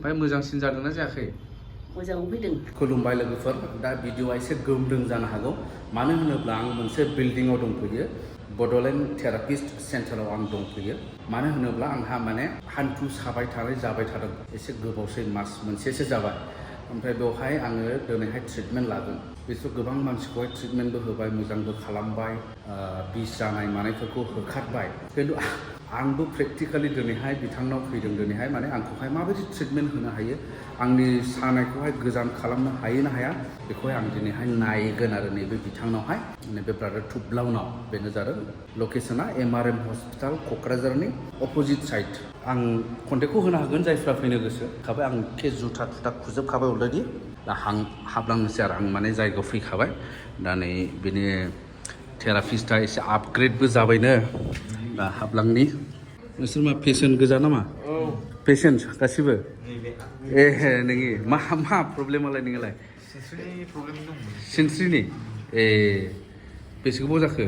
ओमफ्राय मोजांसिन जादोंना जायाखै मोजाङै फैदों खुलुमबाय लोगोफोर दा भिडिअआ एसे गोमदों जानो हागौ मानो होनोब्ला आं मोनसे बिल्डिंआव दंफैयो बड'लेण्ड थेरापिस्ट सेन्टाराव आं दंफैयो मानो होनोब्ला आंहा माने हान्थु साबाय थानाय जाबाय थादों एसे गोबावसै मास मोनसेसो जाबाय ओमफ्राय बेवहाय आङो दिनैहाय ट्रिटमेन्ट लागोन बिसोर गोबां मानसिखौहाय ट्रिटमेन्टबो होबाय मोजांबो खालामबाय बिस जानाय मानायफोरखौ होखारबाय खिन्थु आंबो प्रेक्टिकेलि दिनैहाय बिथांनाव फैदों दिनैहाय माने आंखौहाय माबायदि ट्रिटमेन्ट होनो हायो आंनि सानायखौहाय गोजान खालामनो हायो ना हाया बेखौहाय आं दिनैहाय नायगोन आरो नैबे बिथांनावहाय नैबे ब्रादार थुब्लावनाव बेनो जादों लकेसना एमआरएम हस्पिटाल क'क्राझारनि अपोजिट साइड आं कन्टेक्टखौ होनो हागोन जायफ्रा फैनो गोसो खाबाय आं के जुथा थुथा खुजोबखाबाय अलरेडि दा हाबलांनोसै आरो आं माने जायगायाव फैखाबाय दा नै बेनि थेरापिस्टआ एसे आपग्रेडबो जाबायनो दा हाबलांनि नोंसोर मा पेसेन्ट गोजा नामा पेसेन्ट गासिबो ए नोंनि मा प्रब्लेमालाय नोंलाय सिनस्रिनि प्रब्लेम दंमोन सिनस्रिनि ए बेसे गोबाव जाखो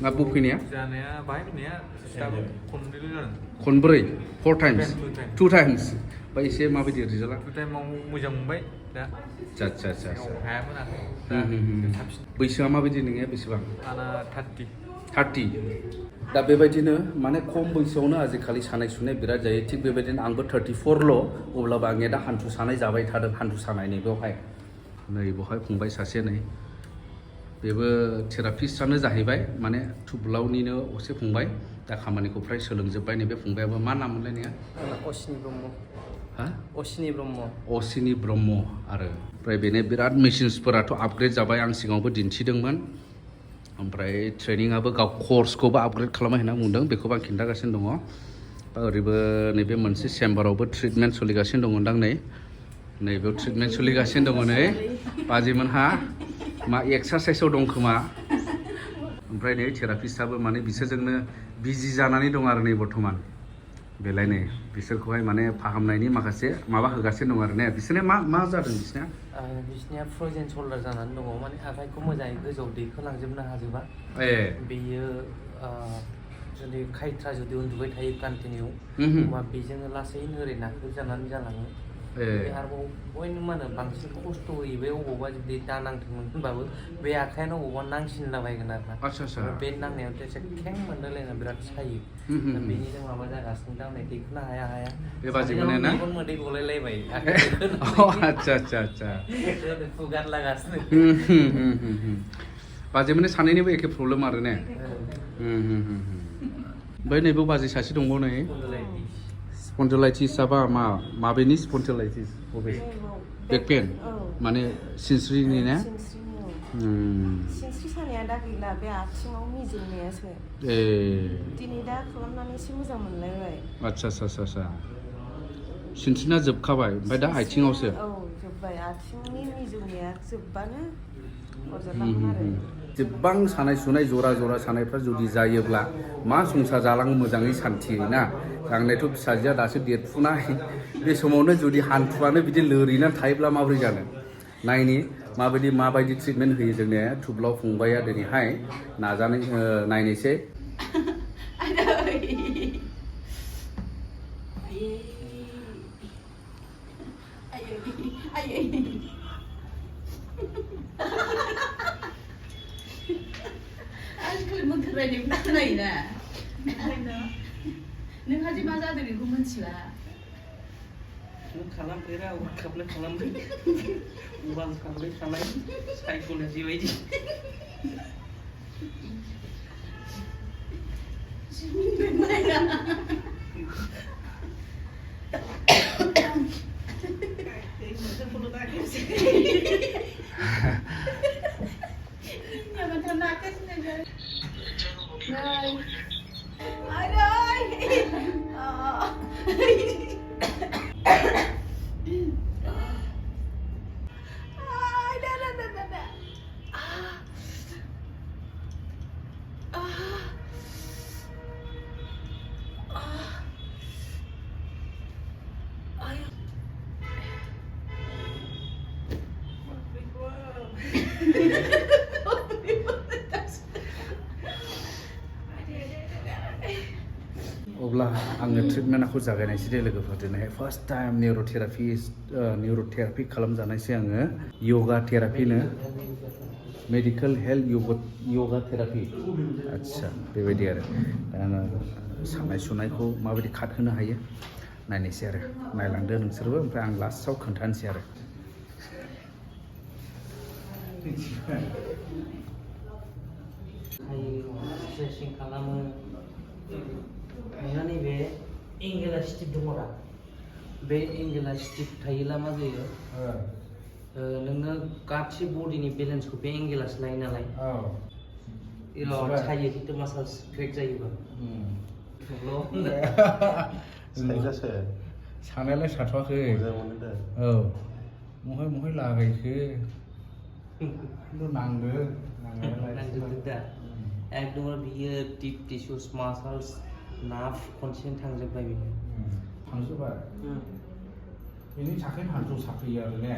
मा फैनाया जानाया बाहाय फैनाया दाबो खनब्रैल' जादों खनब्रै 4 टाइम्स Two times. ओमफ्राय एसे माबायदि रिजाल्टआ 2 टाइमाव मोजां मोनबाय दा आदसा हायामोन आरो साबसिन बैसोआ माबायदि नोंनिया बेसेबां आंना 30 दा बेबायदिनो माने खम बैसोआवनो आजिखालि सानाय सुनाय बिराद जायो थिग बेबायदिनो आंबो 34ल' अब्लाबो आंनिया दा हान्थु सानाय जाबाय थादों हान्थु सानाय नै बेवहाय फंबाय सासे नै बेबो थेरापिस्टआनो जाहैबाय माने थुब्लावनिनो असे फंबाय दा खामानिखौ फ्राय सोलोंजोब्बाय नैबे फंबायाबो मा नाम मोनलाय नोंहा असिनि ब्रह्म हा असिनि ब्रह्म आरो ओमफ्राय बेनो बिराद मेसिन्सफोराथ' आपग्रेड जाबाय आं सिगाङावबो दिन्थिदोंमोन ओमफ्राय ट्रेनिंआबो गाव कर्सखौबो आपग्रेड खालामनो होनना बुंदों बेखौबो आं खिन्थागासिनो दङ दा ओरैबो नैबे मोनसे चेम्बारावबो ट्रिटमेन्ट सोलिगासिनो दङदां नैबेयाव ट्रिटमेन्ट सोलिगासिनो दङ नै बाजैमोनहा मा एक्सारसाइसआव दं खोमा ओमफ्राय नै थेरापिस्टआबो माने बिसोरजोंनो बिजि जानानै दं आरो नै बर्थमान बेलाय नै बिसोरखौहाय माने फाहामनायनि माखासे माबा होगासिनो दं आरो ने बिसोरना मा जादों बिसोरनिया फ्रजेन शल्डार जानानै दङ माने आखाइखौ मोजाङै गोजौआव दैखोलांजोबनो हाजोबा बेयो जुदि खायथ्रा जुदि उन्दुबाय थायो कन्टिनिउ होमबा बेजोंनो लासैनो ओरै नाख्रेबजानानै जालाङो आरोबाव बयनो मा होनो बांसिन खस्थ' होयो बे अबावबा जुदि दा नांथोंमोन होनबाबो बे आखायानो अबावबा नांसिनलाबायगोन आरो ना बे नांनायाव एसे खें मोनलायलायना बिराद सायो बेनि जों माबा जागासिनो दा नै दैखोनो हाया बेबादिमोन ना मोदै गलायलायबाय आदसा खुगान लागासिनो बाजैमोननि सानैनिबो एखे प्रब्लेम आरो ने ओमफ्राय नैबे बाजै सासे दंबाव नै स्पन्डिलाइटिस जाबा माबेनि स्पन्डिलाइटिस बबे बेक पेन माने सिनस्रिनि ने सिनस्रि सानाया दा गैला बे आथिङाव मिजौनायासो दिनै दा खालामनानै एसे मोजां मोनलायबाय आदसा सिनस्रिना जोबखाबाय ओमफ्राय दा आथिङावसो जोब्बाय आथिंनि मिजौनाया जोब्बानो हरजालामोन आरो जेसेबां सानाय सुनाय जरा सानायफ्रा जुदि जायोब्ला मा संसार जालाङो मोजाङै सान्थियै ना आंनियाथ' फिसाजोआ दासो देरफुनाय बे समावनो जुदि हान्थुआनो बिदि लोरिनानै थायोब्ला माबोरै जानो नायनि माबायदि ट्रिटमेन्ट होयो जोंनिया थुब्लाव फंबाया दिनैहाय नायनोसै नोंहा जे मा जादों बेखौ मिथिला नों खालामफेरा खालामबाय थानाय साइक'लजि बायदि अब्ला आङो ट्रिटमेन्टखौ जागायनायसै दे लोगोफोर दिनैहाय फार्स्ट टाइम निउर'थेरापि खालामजानायसै आङो योगा थेरापिनो मेडिकेल हेल्थ योगा थेरापि आच्छा बेबायदि आरो दा आङो सानाय सुनायखौ माबायदि खारहोनो हायो नायनोसै आरो नायलांदो नोंसोरबो ओमफ्राय आं लास्टआव खोन्थानोसै आरो स्ट्रेचिं खालामो नोंहा नैबे एंगेलास्टिक दङरा बे एंगेलास्टिक थायोब्ला मा जायो नोङो गासै बडिनि बेलेन्सखौ बे एंगेलासो लायो नालाय सायो खिन्थु मासाल्स क्रेक जायोबा सानायालाय साथ'वाखै औ महाय लागायखो खिन्थु नांदो दा एकदम बियो डिप टिस्युस मासाल्स नार्भ खनसेनो थांजोब्बाय बियो थांजोब्बाय बेनि थाखायनो हान्थु साफैयो आरो ने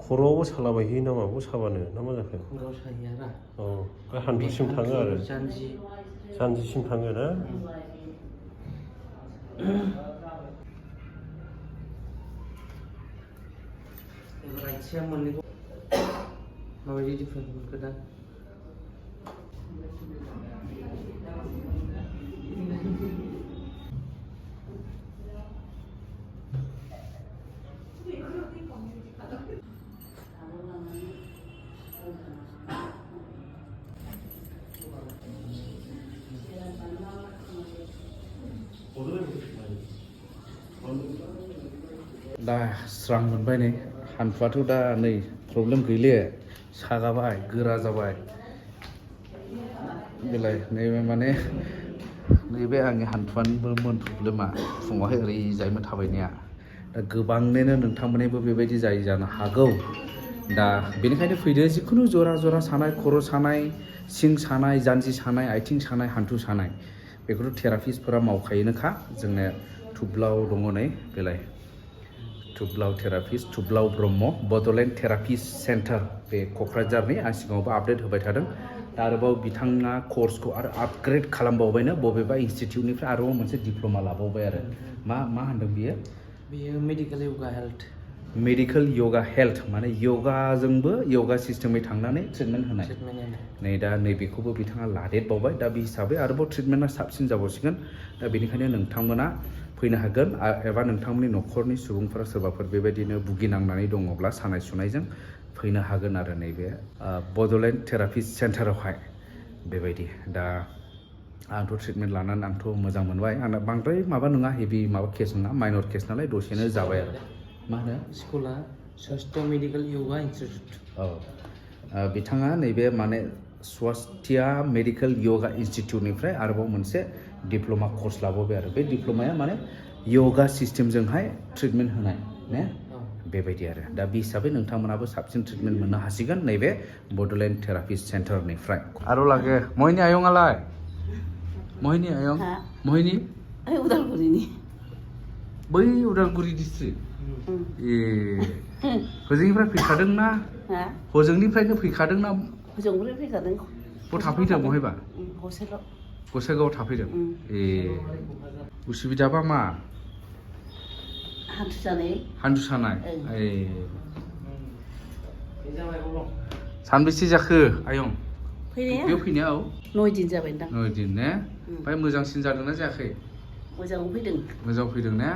खर'आवबो सालाबायहैयो नामा बेखौ साबानो ना मा जाखो खर'आव सायो आरो औ बे हान्थुसिम थाङो आरो जानजिसिम थाङो ना आथिङा मोननैखौ माबायदि डिफारेन्स मोनखो दा दा स्रां मोनबाय नै हान्थुआथ' दा नै प्रब्लेम गैले सागाबाय गोरा जाबाय बेलाय नैबे माने नैबे आंनि हान्थुआनिबोमोन प्रब्लेमा फुङावहाय ओरैजायमोन थाबायनाया दा गोबांनोनो नोंथांमोननिबो बेबायदि जानो हागौ दा बेनिखायनो फैदो जिखुनु जरा सानाय खर' सानाय सिं सानाय जानजि सानाय आथिं सानाय हान्थु सानाय बेखौथ' थेरापिस्टफोरा मावखायोनोखा जोंना थुब्लाव दङ नै बेलाय थुब्लाव थेरापिस्ट थुब्लाव ब्रह्म बड'लेण्ड थेरापिस्ट सेन्टार बे क'क्राझारनि आं सिगाङावबो आपडेट होबाय थादों दा आरोबाव बिथाङा कर्सखौ आरो आपग्रेड खालामबावबायनो बबेबा इनस्टिटिउटनिफ्राय आरोबाव मोनसे डिप्ल'मा लाबावबाय आरो मा होनदों बियो medical yoga health medical yoga health माने योगाजोंबो योगा सिस्टेमै थांनानै ट्रिटमेन्ट होनाय नै दा नैबेखौबो बिथाङा लादेरबावबाय दा बे हिसाबै आरोबाव ट्रिटमेन्टआ साबसिन जाबावसिगोन दा बेनिखायनो नोंथांमोना फैनो हागोन एबा नोंथांमोननि न'खरनि सुबुंफोरा सोरबाफोर बेबायदिनो भुगिनांनानै दङब्ला सानाय सुनायजों फैनो हागोन आरो नैबे बड'लेण्ड थेरापिस्ट सेन्टारावहाय बेबायदि दा आंथ' ट्रिटमेन्ट लानानै आंथ' मोजां मोनबाय आंना बांद्राय माबा नङा हेभि माबा केस नङा माइनर केस नालाय दसेनो जाबाय आरो मा होनो स्कुला स्वास्थ्य मेडिकेल योगा इनस्टिटिउट औ बिथाङा नैबे माने स्वास्थ्य मेडिकेल योगा इनस्टिटिउटनिफ्राय आरोबाव मोनसे डिप्ल'मा कर्स लाबावबाय आरो बे डिप्ल'माया माने योगा सिस्टेमजोंहाय ट्रिटमेन्ट होनाय ने बेबायदि आरो दा बे हिसाबै नोंथांमोनाबो साबसिन ट्रिटमेन्ट मोननो हासिगोन नैबे बड'लेण्ड थेरापिस्ट सेन्टारनिफ्राय आरो लागे महिनी आयंआलाय महिनी आयं महिनी उदालगुरिनि बै उदालगुरि डिस्ट्रिक्ट ए हजोंनिफ्राय फैखादोंना हजोंनिफ्रायनो फैखादोंना हजोंनिफ्राय फैखादों बहा थाफैदों बहायबा गसाइगावआव थाफैदों ए उसुबिदाबा मा हान्थु सानाय ए सानबेसे जाखो आयं बेयाव फैनाया 9 दिन जाबाय नोंदां 9 दिन ने ओमफ्राय मोजांसिन जादोंना जायाखै मोजाङाव फैदों ने